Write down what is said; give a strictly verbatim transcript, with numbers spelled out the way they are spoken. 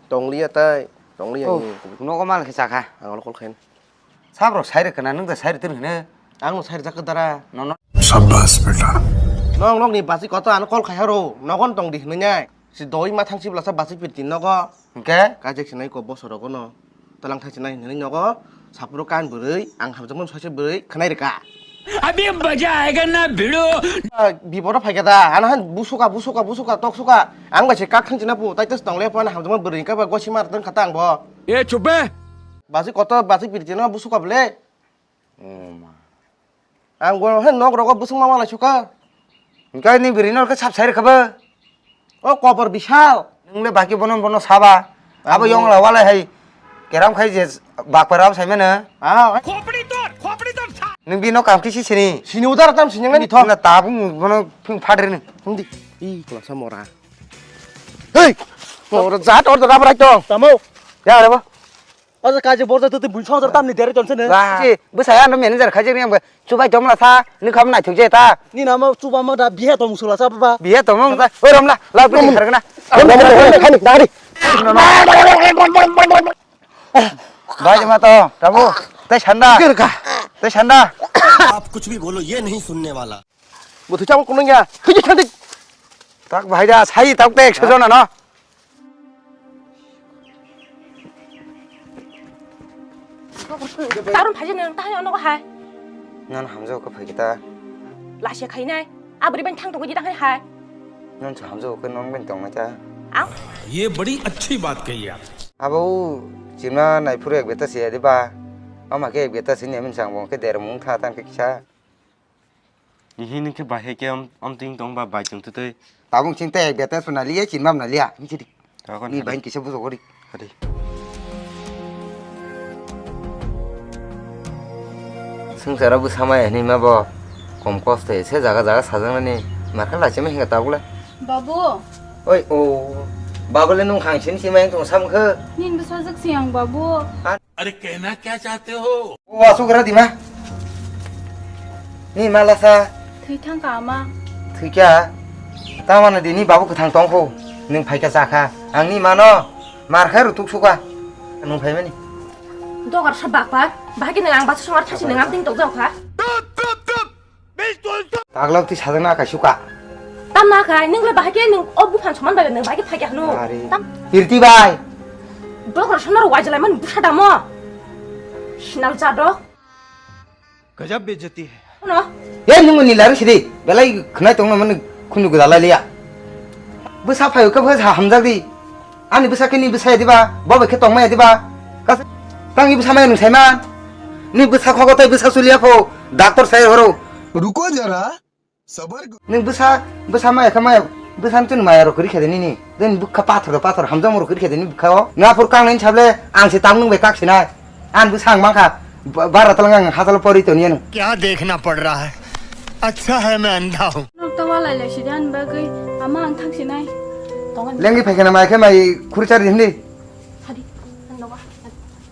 Tongliya tai, tongliya Oh, ni. Nogo mal khe chakha. Ang olo call khain. Sabrok sairi kana, nwng da sairi twn hwne. Ang no sairi jakka dara. No, no. Sabbas beta. Nong nokni basi koto ano call khai haro, nogon tong di hwnwi nai. Si doi ma thang si blasa basi pirti nogo. Hwnkhe? Kajek sinai ko bosorogo no. Talang thai sinai hwnwi nogo. Sapuro kan bwrwi, ang hamjakmani saise bwrwi khwnai rwkha. Abhi maza aayega na bhidu. Ah, biporo phaikha da, ano han busuka, busuka, busuka, tok suka. Ang bai se kak thang china pu, tai tes tong le po, ano hamjakmani bwrwi ka ba gosi mar tong kha ta ang bo. E chup be. Basi koto, basi pirti no busuka bwle. Oh ma. Ang bo he nok rogo bwswng ma malai suka. Hwnkhe ni bwrwi no khe sap sai rwkha bo. O kobor bisal. Nwng le baki bono bono saba. Abo Abo. Yong la walai hai. Keram khai je bakpara abo sai mano. Ah. Khopri tor, khopri tor sa. Nwng bino kam kisi sini. Sini udar tam sini ngani thok. Na tabung bono phung phadre ni. Hindi. I klasa mora. Hei. Mora jat or da rabra tong. Tamo. Ya re bo. Aja kaje borja tete bui song jar tamni dere tonse ne. Ba. Si, bwsai ano manager khaijak ni amga. Chubai tongmla sa, ni kham naithok je ta. Ni nama chuba ma da bihe tong sula sa ba. Bihe tong mong sa. Oi romla, la bini khargna. Romla, romla, khani, dagri. Bai ma to, tabu. Tei sanda. Kirka. Tei sanda. आप कुछ भी बोलो, ये नहीं सुनने वाला। Bo thwi chang kunung ya. Khiji khandi. Tak bahai da, sai tak te ekso jona no. Tarun phaji nang tahai ono hai. Nan hamjao ka phai kita. Lasia khainai. Abri ban thang tongji tahai hai. Nan cha hamjao ka non ban tong ta. Au. ये बड़ी अच्छी बात कही आप। Abo chimna nai phuru ek beta se adi ba. Ama ke ek beta se ni amin chang bong ke der mung tha tan ke kisa. Ihi ningkhe bahai khe am, am ting tong ba bai chwng twtwi. Tabung ching tei beta suna liya, chin mam na liya. Nisi dik. Ni bai kisa bujo gori. Hadi. Swngcharo bwsa maya hinwi ma bo kom kosto se jaga jaga sajaknani markha lachima hinga tabukle. Babu. Oi o. Babule nung khang sin sima yang tong sam khe. Nin bwsajak si ang babu. अरे कहना क्या चाहते हो? O asuk ra dima. Ni mala sa. Thwi thang ka ama. Thwi kya? Tamana dini babu kwthang tong kho. Nung phai kha cha kha. Ang ni mano mar kha rutuk suka. Nung phai mani. Dogar sa bakpar. Bahai khe nang ang basa songar thasi nang ang ting tok jao kha. Taglok twi sajak na kaisuka. Tam na kai, nung le bahai khe nung o buphan soman bai nung bahai khe phai khe hanu. Are. Tam. Pirti bai. Dogra sonar wajlai man busa damo. Sinal jado. गजब बेइज्जती है। No. Ye nung ni laru sidi. Belai khnai tong na man khunu gudalai liya. Busa phai ka busa hamjak di. Ani bwsa khe ni bwsa ya diba, bo bai khe tongma ya diba. Kas-, tang ni bwsa maya nung saiman. Ni bwsa khogo tei bwsa sulia pho, doctor sai horo. रुको जरा, सबर करो। Nung bwsa, bwsa maya khe maya, bwsa ni tun maya rok kri khe de nini. Den bwkha pathor do pathor hamjak mo rok kri khe de ni bwkha o. Na phur kang nai sable, ang se tam nung bai kak sinai. An bwsa ang mankha, ba-, bara talang ang hasalo pori toni ano. क्या देखना पड़ रहा है? अच्छा है मैं अंधा हूँ। Nok ta walai lai sidi ani bagwi, ama ang thang sinai. Lengwi phai khana mai khe mai khurchar di hindi.